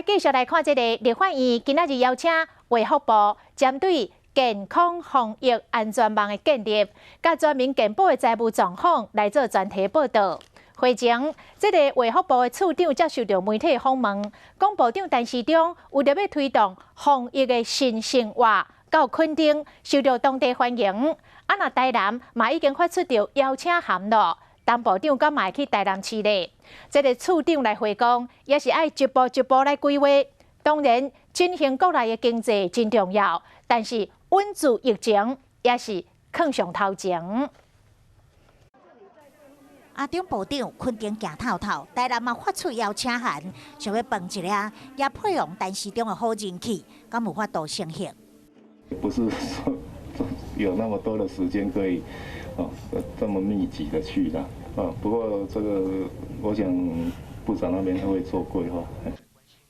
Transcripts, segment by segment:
來繼續來看這個立法院今仔日邀請衛福部針對健康防疫安全網的建立，佮全民健保的財務狀況來做專題報道。會前，這個衛福部的次長接受著媒體訪問，講部長陳時中為著欲推動防疫的新生活到墾丁，受著當地歡迎。啊，若台南嘛已經發出著邀請函囉，陳部長敢嘛會去台南市咧？這個次長來回講，也是愛一步一步來規劃。當然，振興國內的經濟真重要，但是穩住疫情也是囥上頭前。阿中部長墾丁行透透，台南嘛發出邀請函，想欲飯一下，也配合陳時中的好人氣，敢有法度成行？不是說有那麼多的時間可以哦這麼密集的去啦，啊，不過這個我想部長那邊會做規劃。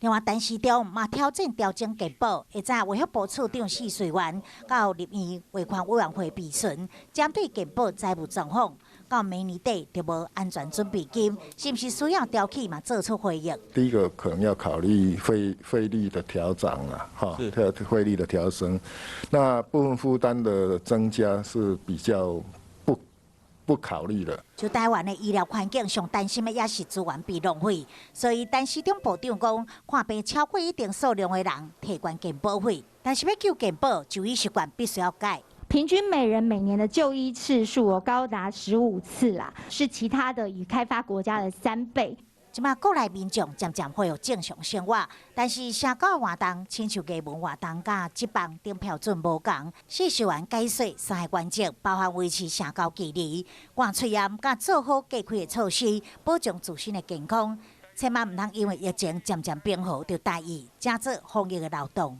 另外，陳時中嘛挑戰調整健保，會早衛福部次長許瑞元到立院衛權委員會備詢，針對健保財務狀況，到明年底就無安全準備金，是毋是需要調起嘛做出回應。第一個可能要考慮費率的調漲啦，哈，費率的調升，那部分負擔的增加是比較不考慮的。就台灣的醫療環境，上擔心的也是資源被浪費，所以陳時中部長講，看病超過一定數量的人，提懸健保費，但是欲救健保，就醫習慣必須要改。平均每人每年的就醫次數哦高達15次啦，是其他的已開發國家的3倍。這馬國內民眾漸漸恢復正常生活，但是社交活動、親像藝文活動佮職棒等標準無仝。四受員解說三個原則，包含維持社交距離、掛喙罨佮做好隔開的措施，保障自身的健康。千萬毋通因為疫情漸漸平和就大意，加做防疫的漏洞。